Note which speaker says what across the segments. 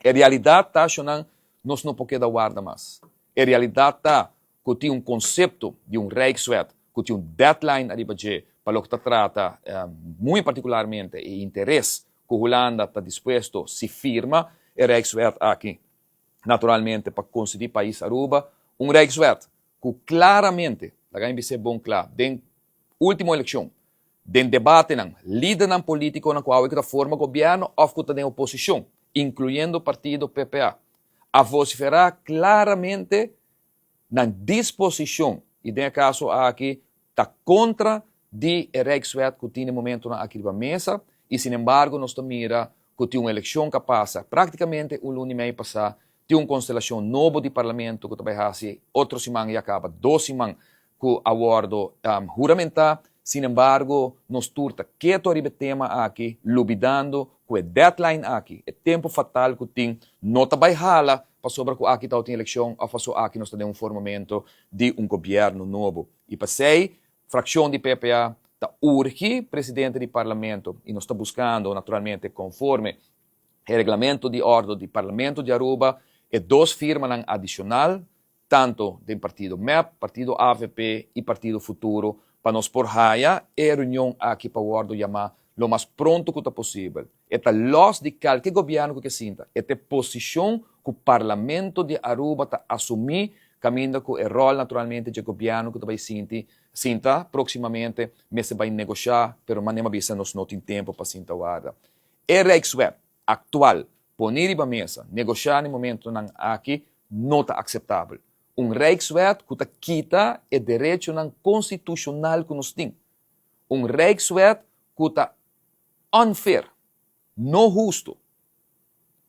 Speaker 1: E realidat ta, shonnan, nos no por keda warda mas. E realidat ta ku tin un konsepto di un Rijkswet ku tin un deadline ariba dje pa loke ta trata muy partikularmente e interes ku Hulanda ta dispuesto si firma e Rijkswet aki naturalmente pa konsidi pais Aruba un Rijkswet ku klaramente, laga mi bis'é bon kla, den ultimo elekshon, den debatenan, lidernan politikonan ku awe ku ta forma gobièrnu òf ku ta den oposishon, inkluyendo partido PPA, a vosiferá klaramente nan disposishon i den e kaso aki ta kontra di e Rijkswet ku tin e momentunan aki riba mesa i sinembargo nos ta mira ku tin un elekshon ku a pasa praktikamente un luna i mei pasá, tin un konstelashon nobo di parlamento ku ta bai hasi otro siman i a kaba dos siman ku a wòrdu huramentá. Sinembargo, nos tur ta ketu ariba e tema aki, lubidando ku e deadline aki, e tempu fatal ku tin, no ta bai hala pasobra ku aki tabatin elekshon òf paso aki nos ta den un formamentu di un gobièrnu nobo. I p'esei, frakshon di PPA ta urgi presidente di parlamento, i nos ta buskando naturalmente konforme e reglamento di òrdu di Parlamento di Aruba, e dos firmanan adishonal tanto den partido mep, partido avp y partido Futuro pa nos por haya e reunion aki pa wordo yama lo mas pronto cu ta posibel. E ta los di calke gobierno cu ke sinta, e ta e posicion cu Parlamento di Aruba ta asumi caminda cu e rol naturalmente dje gobierno cu ta bay sinti sinta proximamente mester bay negosha, pero manera mi a bisa nos no tin tempo pa sinta warda. E Rijkswet aktual poni riba mesa, negoshá na e momentonan aki no ta akseptabel. Un Rijkswet ku ta kita e derechonan konstitushonal ku nos tin. Un Rijkswet ku ta unfair, no hustu.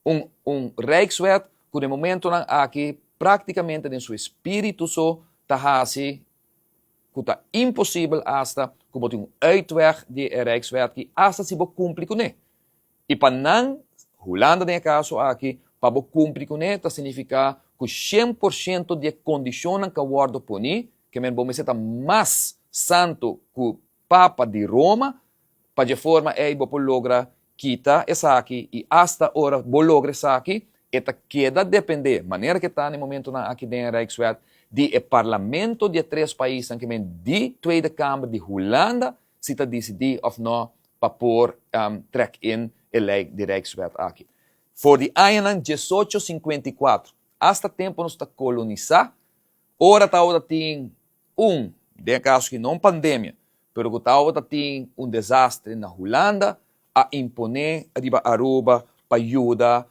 Speaker 1: Un un Rijkswet ku na e momentonan aki praktikamente den su espíritu so ta hasi ku ta imposibel asta ku bo tin un uitweg di e Rijkswet ki asta si bo kumpli kuné. I pa nan, Hulanda den e kaso aki, pa bo kumpli kuné ta signifiká ku 100% di e kondishonnan ku a wòrdu poní, ke men bo mester ta mas santu ku Papa di Roma, pa dje forma ei bo por logra kita esaki i asta ora bo logra esaki e ta keda dependé, manera ke ta na e momentunan aki den e Rijkswet, di e parlamento di e tres paisnan, ke men di Tweede Kamer di Hulanda, si ta disidí òf nò pa por trek in e lei di Rijkswet aki. For di añanan 1854 asta tempu nos ta kolonisá, ora tabata tin un, den e kaso aki no un pandemia, pero ku tabata tin un desastre na Hulanda, a imponé riba Aruba pa yuda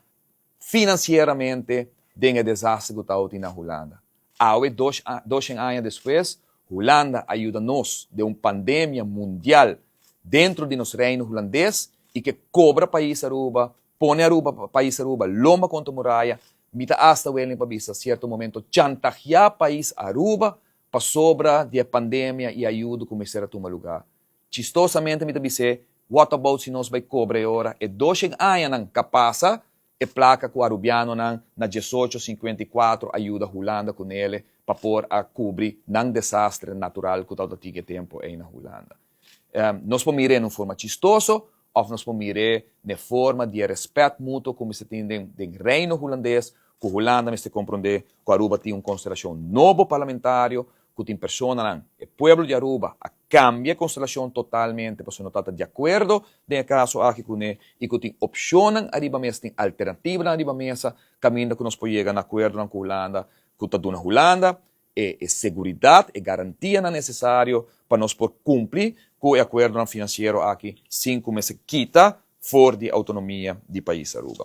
Speaker 1: finansieramente den e desastre ku tabatin na Hulanda. Awe, dos doshen aña despues, Hulanda a yuda nos den un pandemia mundial dentro di nos Reino Hulandes i ke kobra pais Aruba, pone Aruba, pais Aruba lomba kontra muraya, mi ta asta willing pa bisa sierto momento chantagiá pais Aruba pasobra di e pandemia i ayudo ku mester a tuma lugá. Chistosamente mi ta bis'é, what about si nos bai kobra e ora e doshen añanan ka pasa, e plaka ku arubianonan na 1854 a yuda Hulanda ku nele pa por a kubri nan desastre natural ku tabata tin e tempu ei na Hulanda. Nos por mir'é na un forma chistoso òf nos por mir'é na e forma di e rèspèt mutuo ku mester tin den den Reino Hulandes, ku Hulanda mester komprondé ku Aruba tin un konstelashon nobo parlamentario, ku tin personanan, e pueblo di Aruba a kambia e konstelashon totalmente pasobra no tabata di akuerdo den e kaso aki kuné i ku tin opshonnan ariba mesa, tin alternativanan ariba mesa kaminda ku nos por yega na akuerdonan ku Hulanda ku ta duna Hulanda e e seguridat, e garantianan nesesario pa nos por kumpli ku e akuerdonan finansiero aki sin ku mester kita for di autonomia di pais Aruba.